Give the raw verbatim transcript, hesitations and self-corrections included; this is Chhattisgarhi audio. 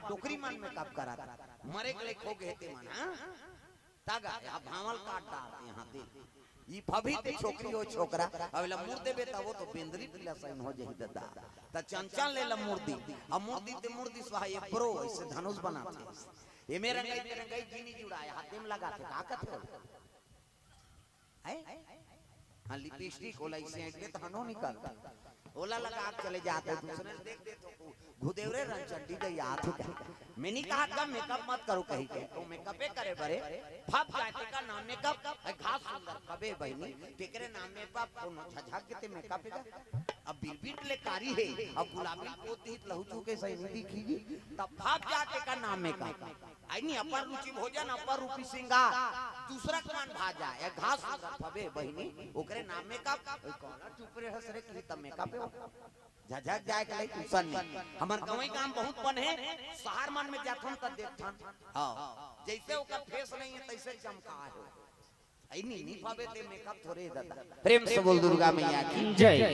डोकरी मन मेकअप करत, मरे के लेख हो गए ते मन, हाँ? तगा, अब भांवल काट डारते यहाँ दे। ई फभी ते छोकरी हो छोकरा, अब ला मुड़ देबे तब वो तो बेंदरी पीला सैन हो जाही ददा। त चंचल ले ला मुर्दी, अब मुर्दी ते मुर्दी स्वाहा ये प्रो ऐसे धनुष बनाते। ये मेरा गई तेरे गई जीनी जुड़ाए, हाथे में लगाते, का कहते हो? हैं? हाँ, लिपस्टिक ओला इसे ऐंठले त हनो निकल। ओला लगा के चले जाते, दूसरे ल देख दे तो घुदेवरे रंचंडी दे याद हो। मैं नहीं कहा था मेकअप मत करो कहीं के, तो मेकअपे करे बरे, फब जाते का नाम मेकअप, ए घास सुंदर फबे बहिनी, तेकरे नाम मेकअप, कोनो झझक के ते मेकअप का। अब बिरबिट ले कारी है, अब गुलाबी पोती लहू चूके सही नहीं दिखी जी, तब फब जाते का नाम मेकअप। आई नहीं, अपर रुचि भोजन, अपर रूपी श्रृंगार, दूसरा के मन भा जाए, ए घास सुंदर फबे बहिनी, ओकरे नाम मेकअप, ओए कौन चुप रे हंस रे की तब मेकअप है वो। झझक जाए के लई कुसन नहीं। हमर गंवई गांव बहुत बन है, शहर मन में जाथन त देखथन। हाँ, जैसे ओकर फेस नहीं है, तैसे चमका है। आई नी, नी पावे ते मेकअप थोरे दादा। प्रेम से बोल दुर्गा मैया की। जय।